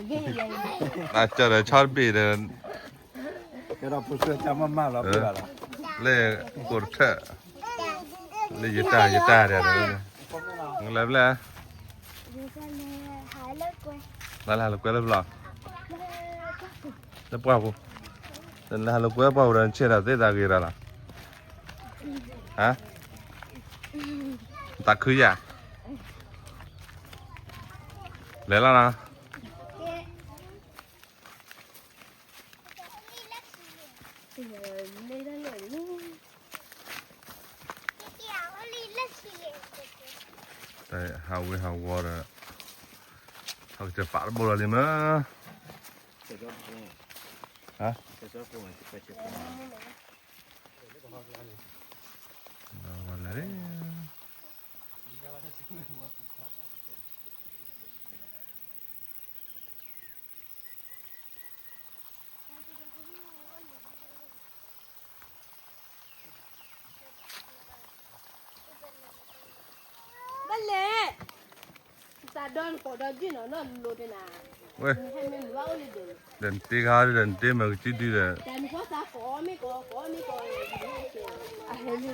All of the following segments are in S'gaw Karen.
တၢ်ကၢၢ်ဒီးဆီတဘ့ၣ်ဒီး လၢကိးတထၢၣ် လၢယတၢ်ယတၢ်ဒၣ်ဒီး ငလဲၤဖဲလဲၣ် လၢဟးလၢကွဲလၢဖဲလဲၣ် လၢပှၢ်ပူၤ လၢဟးလၢကွဲပှၢ်ပူၤဒီး နဆဲးတၢ်သ့တၢ်ဂ့ၤဒီးလီၤ ဟါ တၢ်ခုယၤ လဲၤလီၤနီၤ တၢ်ဟးဝ့ၤဟးဝီၤဒီး ဟဲကစၢ်ပာ်တဘိလီၤလံမ့ၢ် ဟါ ဒီးဝဲလၢ ဘၣ်လဲၣ် သးဒီနကိးဒီဒုၣ်နီၤ နီၢ်လိၤတနၤ ဝဲ နဟဲမ့ၢ်မုၢ်ဘၣ်အိၣ်လံဒိၣ် ဒီးနတ့ခါဒီးနတ့မၤကစုဒုဒီး တၢ်နကီသးကိးမ့ၢ်ကိး ကိးမ့ၢ်ကိး အဟဲလံ ကၠီ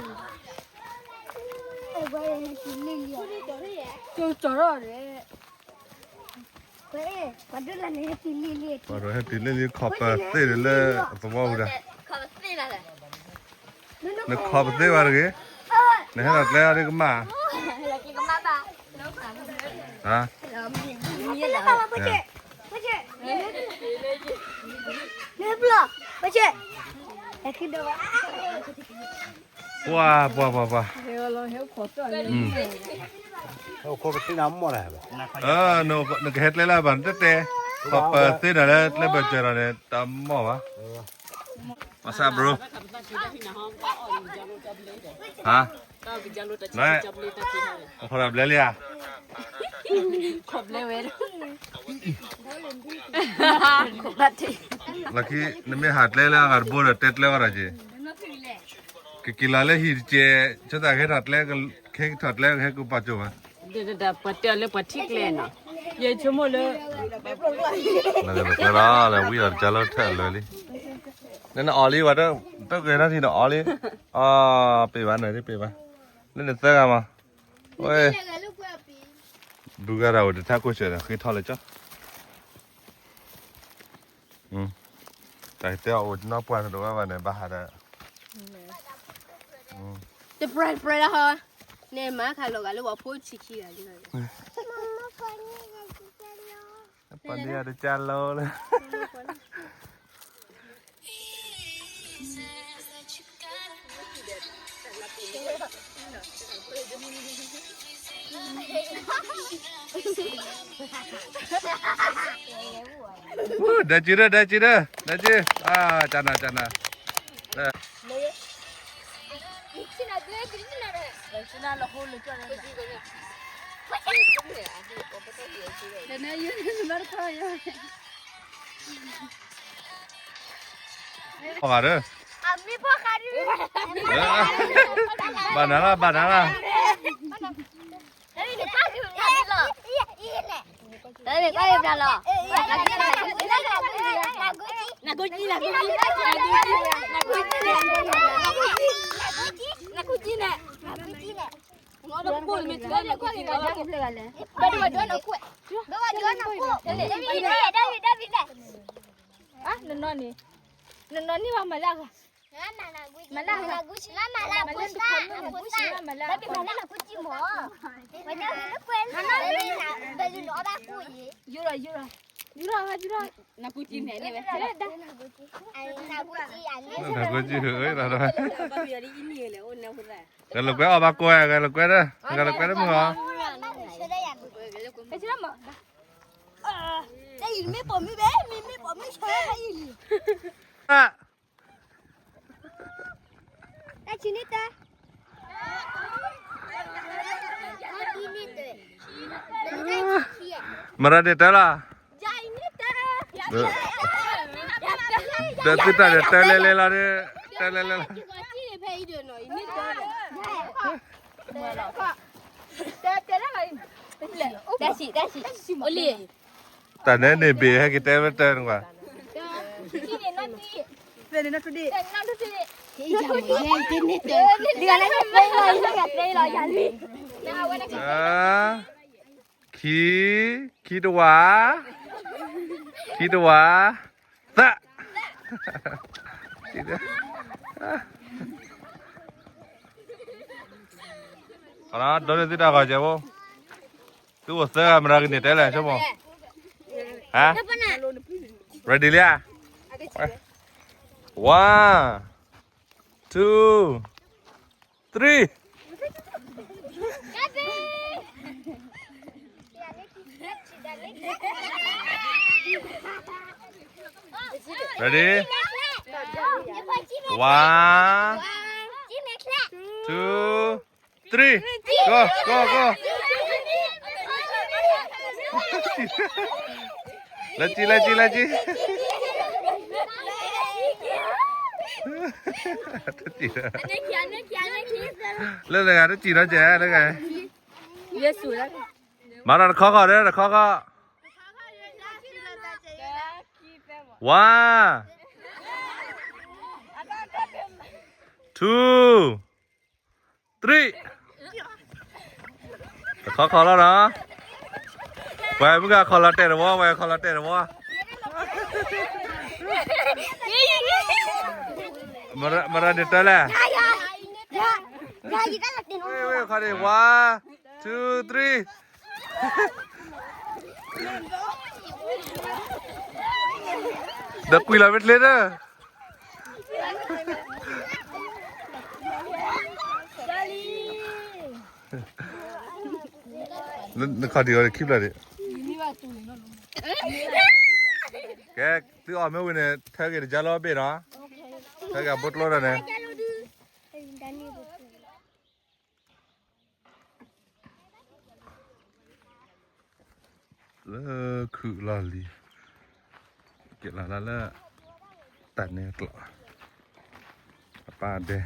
ကၠီထီၣ်ရဲ ပှၤဒီးဟဲတုၤလံလံ ခီၣ်ပသ့ၣ်လၢအသဝီပူၤဒီး နခီၣ်ပသ့ၣ်ဘၣ်တဂ့ၤ, နဟဲထီၣ်ကျဲအီၤဒ်ကမၣ်, ပှၤ ပှၤ ပှၤ ပှၤ, နကဟဲကျဲလၢဘၣ်နတတဲ, ပှၤပသ့ၣ်နၤလၢကျဲဘၢၣ်စၢၤဒီးန့ၣ် တမီၢ်ဘၣ်. What's up, bro? ဟါ, နခီၣ်ဘျဲလံဧါ, လၢခံ နမ့ၢ်ဟးကျဲလၢအဂၤတဘိဒီး တဲကျဲဝဲဒၣ်က့ၤ, ကက့ၤလီၤလၢဟံၣ်တက့ၢ်, ဆိသးကဟဲထီၣ်ကျဲ, ကဟဲထီၣ်ကျဲ ကဟဲကပာ်ကၠိၣ်ဘၣ်. ပှၤတဲအီၤလၢပှၤထံၣ်ကျဲနီၤ, ယဆိကမိၣ်လၢ လၢဝံၤအီၤတကၢ်လၢထၢၣ်အလွဲလံ, နနအီၣ်လံဝဲ, တဂဲၤထီၣ်ထံနအီၣ်လံ, အီၣ်ပ့ၤဘၣ်နၤ ပ့ၤဘၣ်, လၢနသၢဂၤမး, ဝဲ ဘုဂၤတၢ်အိၣ်တထါခိၣ်ဆၢၣ်ဒီး ဃ့ထီၣ်လၢကၠီ တၢ်ကတဲအီၤအိၣ်နီၢ်ပှၢ်တဒိးဝဲဘၣ်န့ၣ် ဘၣ်ဟးဒီး တပြဲၢ်တပြဲၢ်လၢဟီ, န့ၣ်မၤခးလီၤဂာ်လၢပှၤဖိဆံးခံဂၤလံ, ပှၤန့ၣ်အတကၢ်လီၤလၢ ဒါက့ၤဒီး ဒါက့ၤဒီး ဒါက့ၤ, အါ ကနၤ ကနၤ, ဘၣ်နၤလၢ ဘၣ်နၤလၢ တၢ်န့ၣ် ကွၢ်က့ၤပျၢ်လီၤ, နကူကံ, နကူကံ, နကူကံ, နကူကံန့ၣ်, နကူကံန့ၣ်, နကူကံန့ၣ်, နကူကံန့ၣ်, နကူကံန့ၣ်, နနီၢ်န့ၣ်, နနီၢ်န့ၣ်ဘၣ်မၤလၢအဂၤ မၤလၢအဂၤ, မၤလၢအဂၤ, မၤလၢအဂၤ, ယူၤလီၤ ယူၤလီၤ, ယူၤလီၤ, နကူကံန့ၣ်န့ၣ်ဝဲ, နကူကံန့ၣ်, ဂဲၤလိာ်ကွဲအီၣ်ဘၣ်ကွဲ, ဂဲၤလိာ်ကွဲဒီး, ဂဲၤလိာ်ကွဲဒီးမုၢ်ဟီ တၢ်အံၤမ့ၢ်ပိာ်မုၣ်ဘဲ, မ့မ့ၢ်ပိာ်မုၣ်ဆၢတၢ်အံၤလံ, တၢ်ဆံးန့ၢ်တၢ်, မရၤဒ့ၣ်တၢ်လီၤ, ဒီးသုတၢ်ဒီးတၢ်လဲၤလဲၤလီၤဒီး, တၢ်လဲၤလဲၤလီၤ တၢ်ဆံး တၢ်ဆံး အိၣ်လံ, တၢ်နဲန့ၣ်ဘ့ၣ်ဟဲက့ၤတဲဝဲတၢ်နကွၢ်. ခံ, ခံတဝါ, ခံတဝါ, သၢ. ဒိးန့ၢ်သုတၢ်ဂီၤကဲဖိ, သုအိၣ်သၢဂၤမတၤကန့ၢ်တဲလဲၣ် ဆိကမိၣ်. ဟါ, ready လံဧါ. One, two, three. Ready? One, two, three. Go, go, go. လၢကံ, လၢကံ, လၢကံ. တစံး, လၢတဂၤတစံးထီၣ်ကဲ, တဂၤ. မၤဒီးတခီခီၣ်ဒီး တခီခီၣ်. One, two, three. တခီခီၣ်လီၤနီၤ. ပှၤမုၢ်ဂၤခီၣ်လီၤတဲာ်တဝီ, ပှၤခီၣ်လီၤတဲာ်တဝီ. မရၤန့ၣ်တၢ်လဲၣ်. ဝဲခီၣ်န့ၣ် one, two, three. ဒီးကွံာ်လီၤဝဲတချ့ဒီး နခီၣ်ဒံးအီၤခံဖျၢၣ်ဒံး. ကဲ, သုအီၣ်မ့ၢ်ဝံၤန့ၣ် ထၢက့ၤတကၢ်လီၤဘ့ၣ်နီၤ, ထၢက့ၤအဘိကျိဒီးန့ၣ်. လၢခုၣ်လီၢ်လံၤ, က့ၤလီၤလၢ တၢ်နဲကျိး, အပၢ်ဒဲး.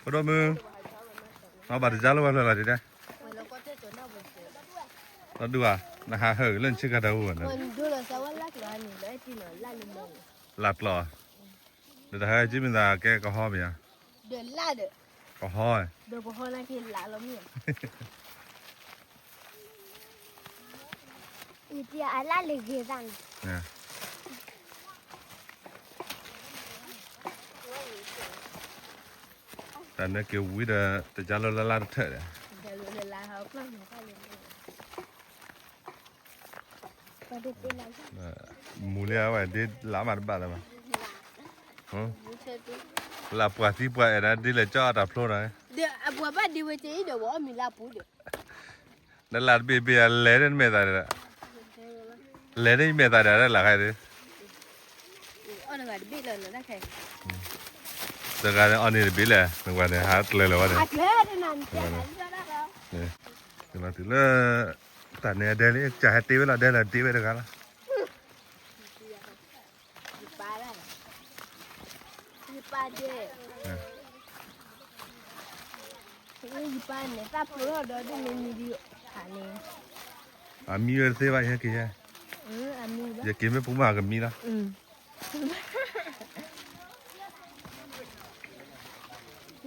ဖိဒိၣ်မုၢ်, နဘၣ်တကၢ်လီၤဝဲဖျၢၣ်လီၤဒ်လဲၣ်. လီၤဒုးဧါ, နဟးဟၢၣ်ဂ့ၤလၢနဆ့ကၤတၢ်အိၣ်ဘၣ်န့ၣ်. လၢကျီၢ်, ဒီးတဟဲက့မ့ၢ်သးကဲကဟီမ့ၢ်ဧါ. ကဟီ, တၢ်နဲက့ၤဝံၤဒီး တကၢ်လၢလၢလၢတထၢၣ်ဒီး မူလၢအဝဲဒ်လၢမးတဘၣ်လၢၤဘၣ်. လၢပှၤသံပှၤအဲၣ်ဒၣ်ဒ်လဲၣ်ကၠီအတၢ်ဖျိနီၤ. ဒီးလၢတဘ့ၣ်ဘ့ၣ်အလဲၤဒ်မဲာ်သၣ်ဒီး, လဲၤဒ်မဲာ်သၣ်ဒီးလၢ်ခါဒီး တဂၤန့ၣ်အီၤန့ၣ်တဘ့ၣ်လဲၣ်, နဝဲန့ၣ် ဟးကျဲလၢၤဝဲန့ၣ်, လီၤတုၤလၢ တၢ်န့ၣ်အဒဲလံ ကဟဲတ့ဝဲလီၤ ဒဲလၢတ့ဝဲတဂၤလီၤ. အမံဝဲတသ့ဘၣ် ယဟဲက့ၤယဲ, ယက့ၤမ့ၢ်ပူၤမးကမံလီၤ.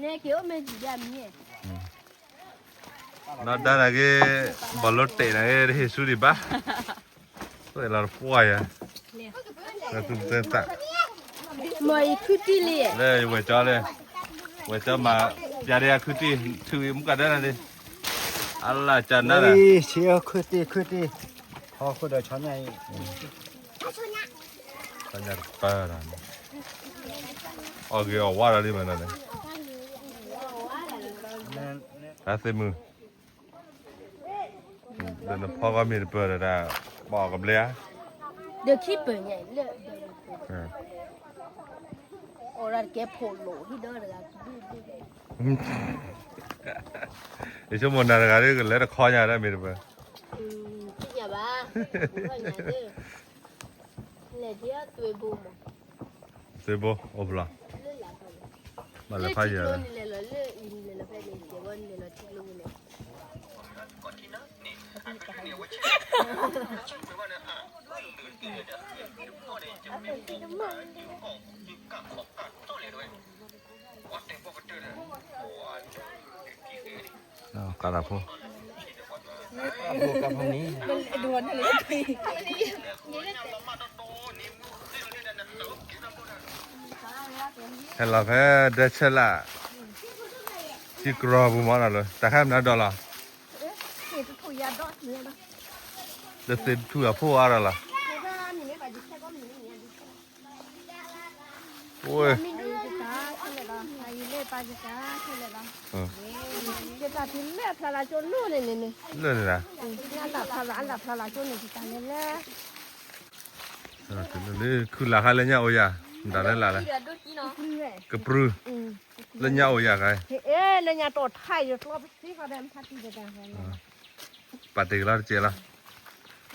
နီၢ်ဒါနၤက့ၤ ဘီလိတဲာ်နၤက့ၤ တဟ့ၣ်ဆူဒံးဘၣ်, လီၤတပှၢ်ယၤ, လၢသူၣ်သဲသး, လၢယဝဲၢ်ကၠီလၢ, ဝဲၢ်ကၠီမၤ, ပျၢ်ဒဲးအခုၣ်တံၢ် ထုးမူကၣ်ဒၢနၤဒ့, အလၢကၢ်နၤ, ဆ့ခုၣ်တံၢ်ခုၣ်တံၢ်, ဟီၣ်ခိၣ်ဒီးဆီညၣ်အံၤ ဆီညၣ်တပၢၢ်ဒီး, အီၣ်ဂ့ၤအီၣ်ဝါဒီးလံမးနီၤန့ၣ်, တၢ်သ့ၣ်မုၢ်, ဒီးနဖီဂီၢ်မ့ၢ်တပၢၢ်ဒီးဒၣ်, ပအီၣ်ကဘျဲဧါ, ဒီးခံပၢၢ်ညါလၢ အီၣ်ဒၣ်တကဲဖိးလိာ်ဟံၣ်ဒီတဂၤ ယဆိကမိၣ်နၤတဂၤဒ်ကလဲၤတခီညါဒၣ်မ့ၢ်တပၢၢ်, သ့ၣ်ညါဘၣ်, လဲၤဒ်သွ့ဘိမး, သွ့ဘိ အိၣ်ဖျီ, ဘၣ်လဲၤဖးယၤလၢ လဲၤလီၤလၢအံၤ လဲၤလီၤဖဲန့ၣ် လဲၤလီၤထံကျိန့ၣ် ကးတၢ်ဖိ, ဟဲလီၤဖဲဒဲဆဲးလၢ်, ထံကရီပူၤမးနီၤလၢ တၢ်ခါမနုၤဒိးလီၤ, လၢသ့ၣ်ထူၣ်အဖိအါဒီးလီၤ, ဝဲ လၢန့ၣ်ဒၣ်, လၢလၢ ခုၣ်လၢ်ခါလၢညါအိၣ်ယၤ, မတၤလၢလၢ်လဲၣ်, ကပြုၢ်, လၢညါအိၣ်ယၤခါ, လၢညါတီၢ်ထါအံၤ ပၢ်တ့ၢ်ကလီၤတကဲးလီၤ,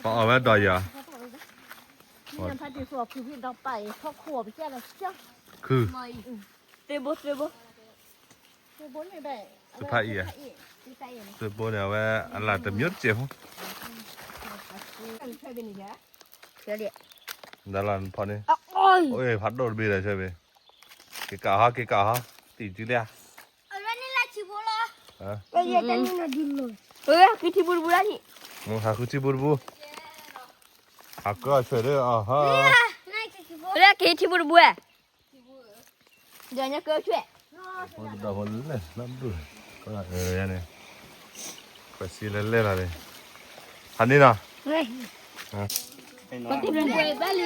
ပှၤအီၣ်ဝဲဒီးယၤ, ခုၣ်, သ့ဘိ သ့ဘိ, သ့ဖးအံၤ, သ့ဘိန့ၣ်ဝဲ အလၢ်တမျိုးတကဲးဖိ, ဒီးလီၤဖီန့ၣ်, ဖးဒိၣ်တဘ့ၣ်ဒီးဆၢဘ့ၣ်, က့ၤကးဟီ က့ၤကးဟီ, တံၢ်တုၤလၢ, အဝဲန့ၣ်လၢထံဘိလီၤ, ဟးဃုထံဘိတဘိလၢန့ၣ်, ဟးဃုထံဘိတဘိ, ဟးကၢဆဲးဒီး, လၢက့ၤထံဘိတဘိ, ဒီးညါကၢဆဲး, ဒီးဖိလဲၣ်လၢဒိၣ်, န့ၣ်, ခွဲးစံလဲၣ်လဲၣ်လီၤန့ၣ်, ဟးန့ၣ်နီၤ, အီၣ်မ့ၤလီ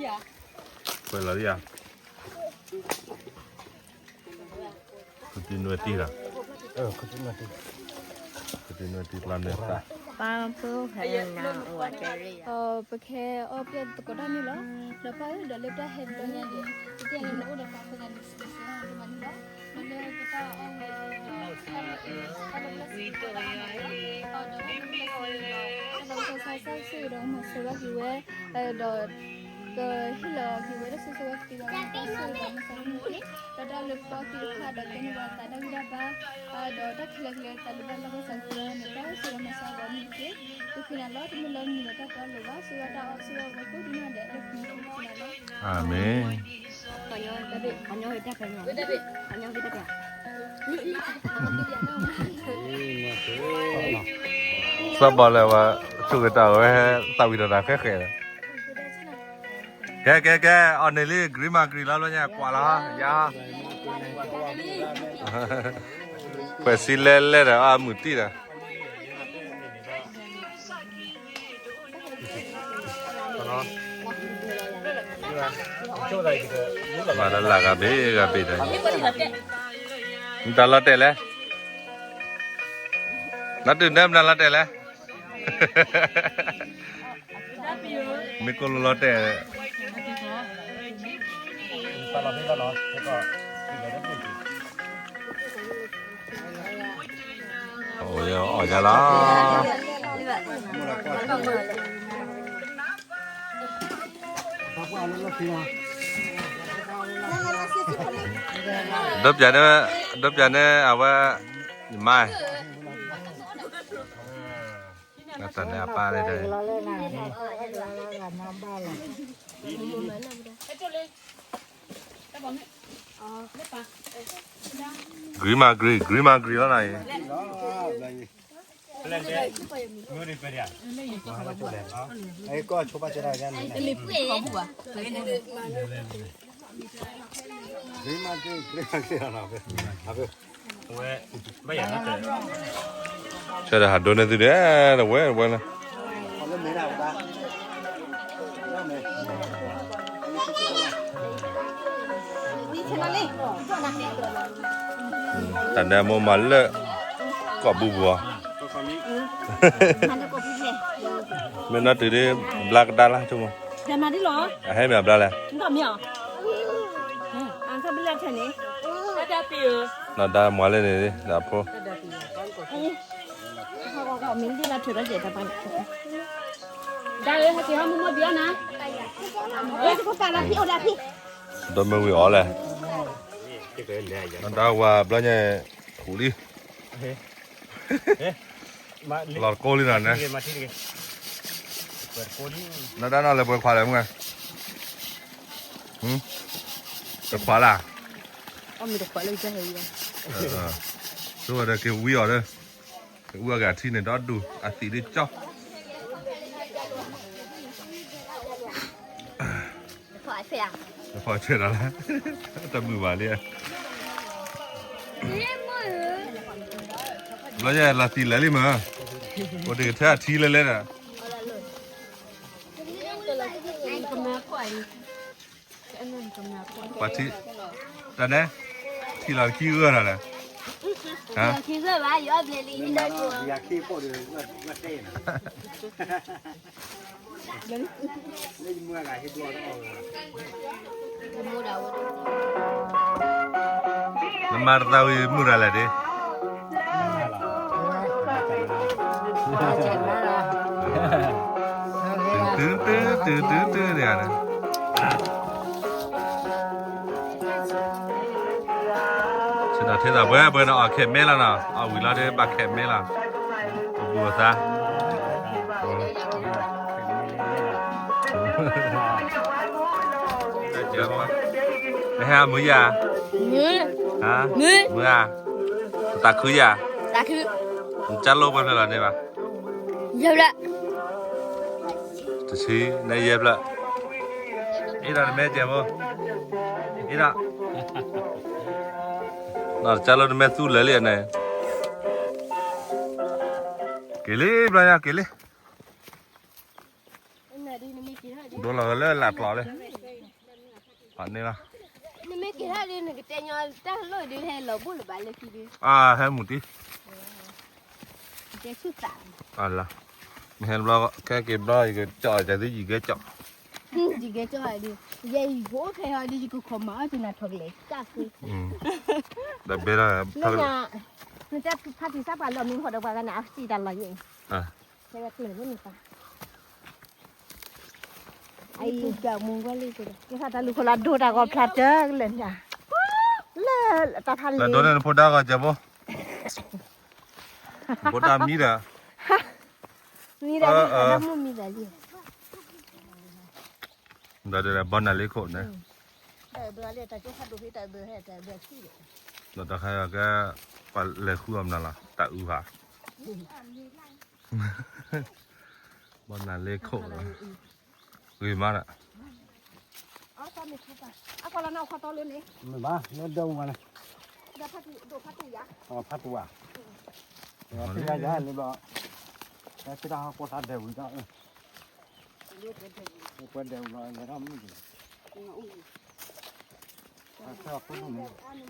ၤ, ခွဲးလီၤလံဧါ ခူတံၢ်နွဲၣ်တံၢ်လီၤ, ခူတံၢ်နွဲၣ်တံၢ်ကျါန့ၣ်, ပၢ်ဖိဟဲနၤအိၣ်ဝဲတဲရ့ၣ်, ပကဟဲအီၣ်ဖျဲၣ်သကိးတၢ်န့ၣ်လီၤ, ဒီးပၢ်ဧၢ ဒီးလၢတၢ်ဟဲတဘျီညါန့ၣ် ယတဲန့ၣ်နအိၣ်ဒီးပှၤဖိသၣ်န့ၣ်စံးဆၢန့ၣ်လီၤ, လၢပတၢ်အီၣ်ဝဲအံၤဒီး တၢ်လၢပျၢ်စံးဆၢဝဲဒၣ်မၤစၢၤဘၣ်က့ၤဝဲ, ဒီး ကဟ့ၣ်လီၤက့ၤဝဲဒၣ်ဆိၣ်ဂ့ၤဝဲကသ့ဒီး မၤတၢ်ဆိၣ်ဂ့ၤဒီးမၤစၢၤဝဲန့ၣ်, ဒီးတၢ်လၢပီသ့ၣ်တဖၣ်ဒီးကဲန့ၣ်ပှၤသးတၢ်ဂံၢ်တၢ်ဘါ, ဒီးတၢ်ခဲလၢာ်ကလဲၤသးလၢဘၣ်လၢကစၢ်ကရၢန့ၣ် တၢ်ဆိၣ်ဂ့ၤဒီးမၤစၢၤပှၤမုၢ်တက့ၢ်, ပဃ့နၤလီၤ တမ့ၢ်လၢမုၢ်ဒီးတၢ်တီလိၤဘၣ် ဆိၣ်ဂ့ၤတၢ်အီၣ်ဆိၣ်ဂ့ၤဝဲကိးဒ်နီၢ်ဒဲးလၢပဃ့နၤလီၤ, အၤမ့ၣ်. သးဘီလၢဝဲ ဆိၣ်ဂ့ၤတၢ်ဝဲ သးဝံၤဒီးတၢ်ဃဲဃဲလီၤ, ကဲကဲကဲ အီၣ်န့ၢ်လံ green မၤ green လီၤလီၤညါ ကွၢ်လီၤ ယၤ, ဖှဲးစံလဲၣ်လဲၣ်ဒီး အမုၢ်တံၢ်ဒီး မၤလၢလၢဂၤဘ့ၣ်ဂၤဘ့ၣ်ဒီး မတၤလီၤတဲာ်လဲၣ်, နတုၤနၢမတၤလီၤတဲာ်လဲၣ်, မ့ၢ်ကိၣ်လီၤလီၤတဲာ်, အီၣ်ယၤလီၤ, ဒီးပျၢ်န့ၣ်, ဒီးပျၢ်န့ၣ် အဝဲ, ယမါ, တၢ်န့ၣ်အပၢ်လၢတၢ် green မၤ green, green မၤ green လီၤနၤအံၤ, ဆၢဒီးဟးဒိးန့ၢ်သုဒဲး တဝဲတဝဲလၢ တၢ်ဒဲးမိၢ်မၤလၢ ကိာ်ပူၤပူၤအီၤ, မ့ၢ်နီၢ်တုၤဒ် ဘျါကဒါလၢဆိကမိၣ်, အဟဲမ့ၢ်အဘျါလဲၣ်, နီၢ်ဒါမွၤလၢန့ၣ် ဒီးဖိ, ဒီးမ့ၢ်ဝံၤအီၤလဲၣ်, နီၢ်ဒါဝၤဘျီညါ ခူလံ လီၤတကိးလံနီၤန့ၣ်, နီၢ်ဒါနီၢ်လဲၤပှဲၤခွါလဲၣ်မုၢ်, တခွါလၢ်, ဆိဝဲဒီးက့ၤဝံအီၤဒီး, က့ၤဝံအီၤက့ၤအထံန့ၣ်ဒီဒူၣ် အသံးဒ်ကၠီ တဖီၣ်ဆဲးဒီးလၢ, တမုာ်ဘၣ်လံ, ဘျီယဲလီၤသံးလၢာ်လံမး, အိၣ်တ့ၢ်ကထၢအထံလဲၣ်လဲၣ်ဒီး, ပှၤထံ, တၢ်နဲ, ထံလီၤတခံဂၢၢ်ဒီးလဲၣ်, နမၤတသးဝံၤမုၢ်ရၤလဲၣ်ဒ့, တုၤတုၤတုၤတုၤတုၤန့ၣ်, ဆ့ဒီးထဲသးပှဲၤပှဲၤဒီးအီၣ်ခဲးမဲလီၤနီၤ, အီၣ်ဝံၤလီၤဒီးဘၣ်ခဲးမဲလီၤ, ပဘူၣ်အသး, နဟဲမုာ်ယၤ, မုာ်ဧါ, တၢ်ခုယၤ, နကၢ်လိပှဲၤဖျၢၣ်လီၤန့ၣ်ဘၣ်, ယဲၢ်ဖျၢၣ်, တဆံ, နယဲၢ်ဖျၢၣ်, အ့ဒီးနမဲကဲးဖိ, အ့ဒီး, နီၢ်တကၢ်လိနမဲသူလၢာ်လံန့ၣ်, က့ၤလံဘျီညါက့ၤလံ ဒိလီၤလၢလာ်ကျိးလံ, န့ၣ်လီၤ, နမ့ၢ်က့ၤထီၣ်ဒ်နကတဲညီတၢ်လိၣ်ဒ်ဟဲလီၤဘိၣ်လၢၤဘၣ်လၢခံဒ်, အဟဲမုာ်တံၢ်, ကဲဆူၣ်သး, လီၤ, မ့ၢ်ဟဲဘျီ, ခဲက့ၤဘျီ ယကကၠီၣ်ကသုယံၤကဲကၠီၣ်, ယံၤကဲကၠီၣ်ဒ်, ယဲယံၤဖိဖဲဟီဒ်ယကခိးမၤအီၣ်ကနၣ်ထီၣ်ကလဲၤကၢ်ဃု, ဒီးဘဲလီၤ, နတဲဖါတံၢ်စၢ်ပှၤလီၤမ့ၢ်ဖီဒီးပှၤကနၣ်အစံးတၢ်လီၤယဲၢ်, ဖဲဝဲကျၢၤလၢန့ၣ်ပၢ် အံၤကမူဝဲလံ, ကဲသးတၢ်လူၤခိၣ်လၢဒိတၢ်ဂီၤဖျါတၢ်ကလဲာ်ညါ, လၢတၢ်ဖးလံာ်, လၢဒိန့ၣ်နဖိဒါဂီၤကဲးဖိ, ဖိဒါမံဒီး, မံဒီး, မံဒီးလံ, ဒီးဘီနၤလ့ခိၣ်န့ၣ်, ဒီးတၢ်ခါကဲ, ပှၤလဲၤဃုအီၤမနုၤလီၤ တၢ်အုးဟး ဘီနၤလ့ခိၣ်, ဂ့ၤမးဒီး, အကွၢ်လီၤနအီၣ်ခီတီလိၤန့ၣ်, မ့ၢ်ဘၣ်လၢဒၢမူမးန့ၣ်, ဖးတူၤဧါ, ဖးတူၤဧါ, ဖးတူၤဧါ, လၢဘျီ, လၢဆ့တၢ်ဟီၣ်ကိၢ်သးဒဲးဝံၤဒီး, ပှဲၤဒဲးဝံၤလီၤလဲၤထီၣ်မုၢ်က့ၤ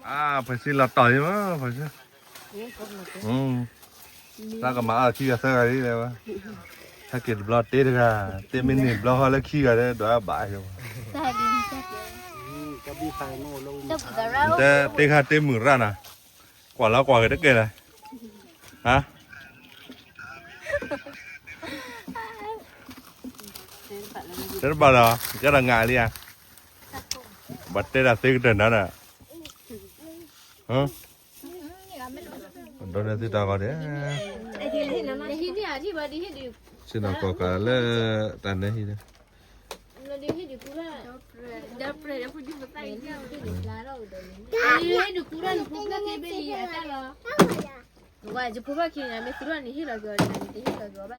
အါ ဖဲစ့လီၤတီၤလံမး ဖဲစ့, တၢ်ကမၤအီၣ်ခံဂၤသၢဂၤလံလဲၣ်ဝဲ, ဟဲက့ၤတဘျီတ့တဂၤ, တ့မ့ၢ်န့ၢ်ဘျီဃီလၢခံဂၤဒီး ဒွးဘၣ်ယိ, တဲတ့ခါတ့မုာ်ရၣ်နၤ, ကွၢ်လီၤကွၢ်က့ၤတကဲလၢၤ, ဟါ တဲတဘၣ်ဒီး ကဲဒီးငါလံဧါ, ဘၣ်တဲဒၣ်သ့ကတၢၢ်နၤဒီး, ဒိးန့ၢ်သုတၢ်ဂီၤဒဲး, ဆ့ၣ်နီၤကီၢ်ကးလၢတၢ်နဲဟံၣ်ဒီး, ယဖိဘၣ်ခံန့ၣ် မ့ၢ်သူထီၣ်န့ၣ်ဟ့ၣ်လီၤက့ၤအီၤဒီး နတဟ့ၣ်လီၤက့ၤအီၤဘၣ်.